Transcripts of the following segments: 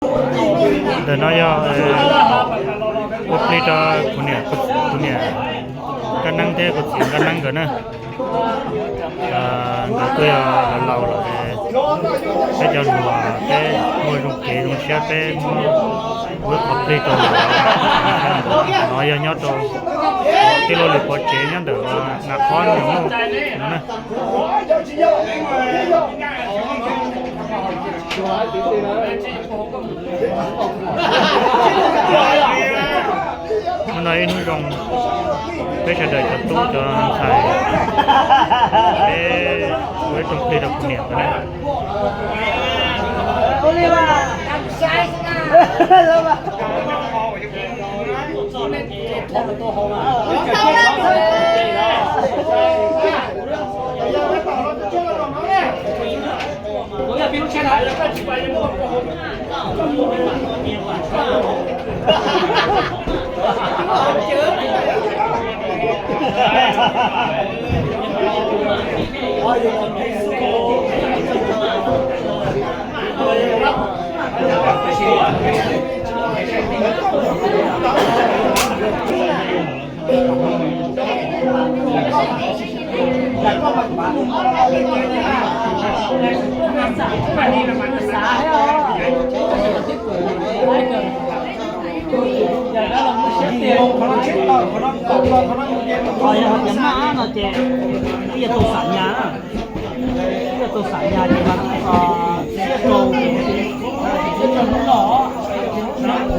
Ntawm no yog ua plig rau kuv niam, kuv niam Nkaj Neeb thiab kuv txiv Nkaj Neeb nkawd na. Nkawd kuj yog laus laus lawm, peb cov hluas peb muaj zoo kev zoo siab peb muab ua qhov plig rau nkawd. No yog nyob rau tij laug Lis Pov tsev nyob ntawm Nas Khob Nyoos Lauj no na. Hnub no ib hnub zoo, peb sawv daws cov tub cov ntxhais, peb ua ib rooj plig rau kuv niam na. Yog tias maj no ces wb yuav tau xam nyas, wb yuav tau xam nyas ces mas siab rau, siab rau hnub no,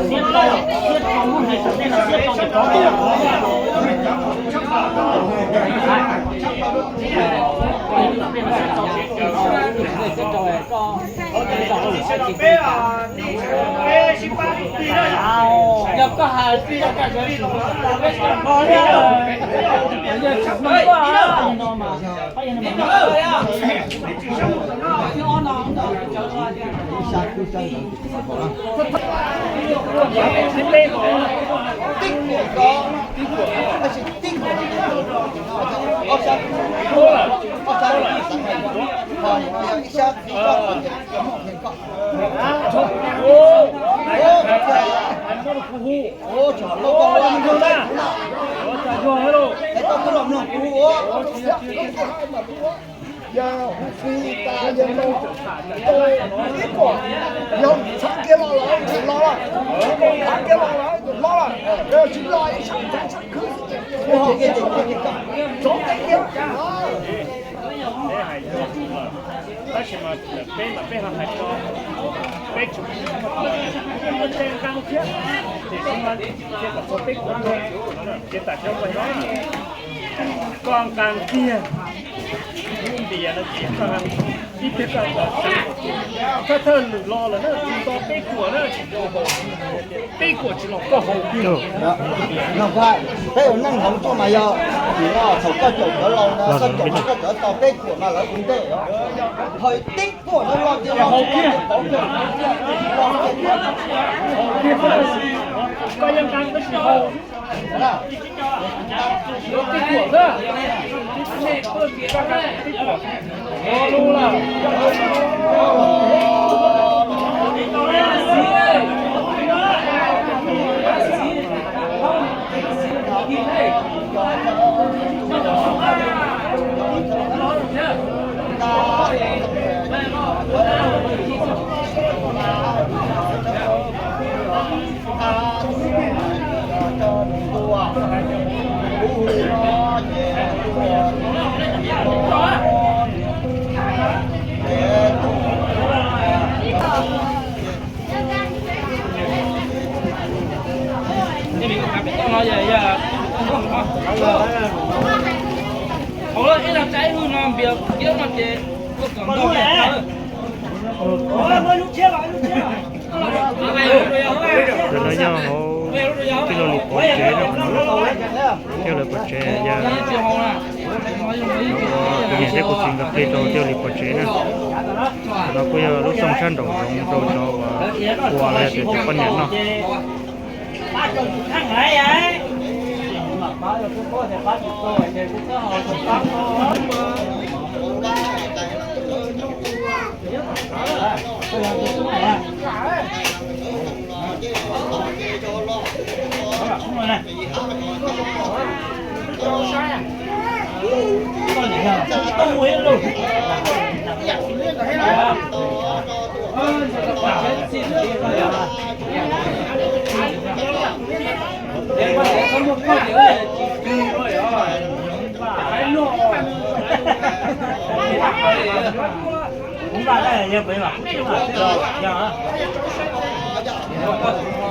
siab rau, siab rau hnub hais tias tej no siab rau. Yog koj hais tias koj tsis tau peb tsis tau no, yog tsis tau no mas Yog hu fij tas yog no, ib kom yog txhab kiag los lawm los lawm, ib kom txhab kiag los lawm los lawm, yog tsis los ib sab txhab sab khwb, tsov tes kiag. Tab sis mas peb mas peb ho hais ko, peb tsuas muaj tseeb nqaa thiab, ces tsis mas thiaj kom txog peb kuam no, ces tam sim no koj nqaa kiag, lub ntiav no ces koj ib pliag koj thawj thawj lwm los lawm na, tsis nto peb kuam na, peb kuam tsis los koj haus kiag. Peb ua neej hloov tuaj mas yog thaum koj caum cov laus no, koj caum koj cov tau peb kuam mas lawv ua ntej os. Thaum tib kuam no los ces los haus kiag. Koj yeej nqaa tab sis haus. Ntawm no yog hauv tij laug Lis Pov tsev na, tij laug Lis Pov tsev yog kuv niam thiab kuv txiv nkawd plig rau tij laug Lis Pov tsev na. Ntawm no kuj yog lub xyooj tshaj nraum zoov rau cov uas ua los yog tias cov poj niam noj. Ua